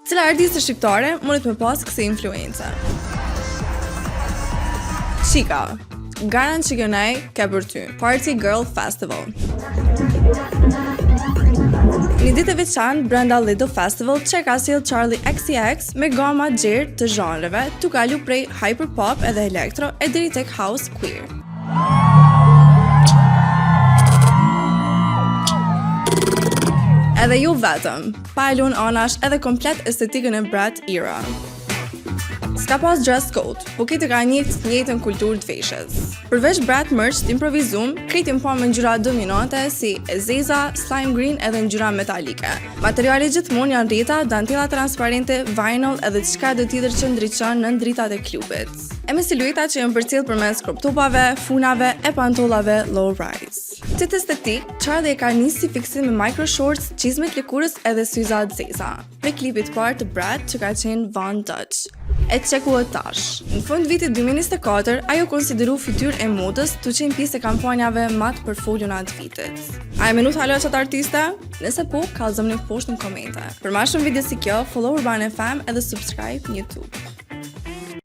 Cila artiste shqiptare mundet me pas kësi influence? Qika, garant që kjo nej ke për ty. Party Girl Festival. Një ditë e veçantë brenda Lido Festival që ka sjell Charli XCX me gama gjerë të zhanreve, tu kalu prej hyperpop edhe elektro e deri tek house queer. Edhe ju vetëm, pa e lënë anash edhe komplet estetikën e Brat era. S'ka pas dress code, po këtë ka njëjtë të njëjtën kulturë të veshjes. Përveç Brat merch të improvizum, krejt pa me ngjyra dominante si e zeza, slime green edhe ngjyra metalike. Materiali gjithmonë janë rrjeta, dantella transparente, vinyl edhe çka do tjetër që ndriçon në dritat e klubit. E me silueta që janë përcjell përmes crop topave, funave e pantollave low rise. Këtë estetik, Charli e ka nisë si fiksim me micro shorts, çizme të lëkurës edhe syza të zeza. Prej klipit parë të Brat që ka qenë Von Dutch. E që ku e tash. Në fund vitit 2024, ajo konsideru fytyrë e modës të qenë pjesë e kampanjave ma të përfoluna të vitit. A e menut hala qatë artiste? Nëse po, kallëzomni poshtë në komente. Për ma shumë video si kjo, follow Urban FM edhe subscribe në YouTube.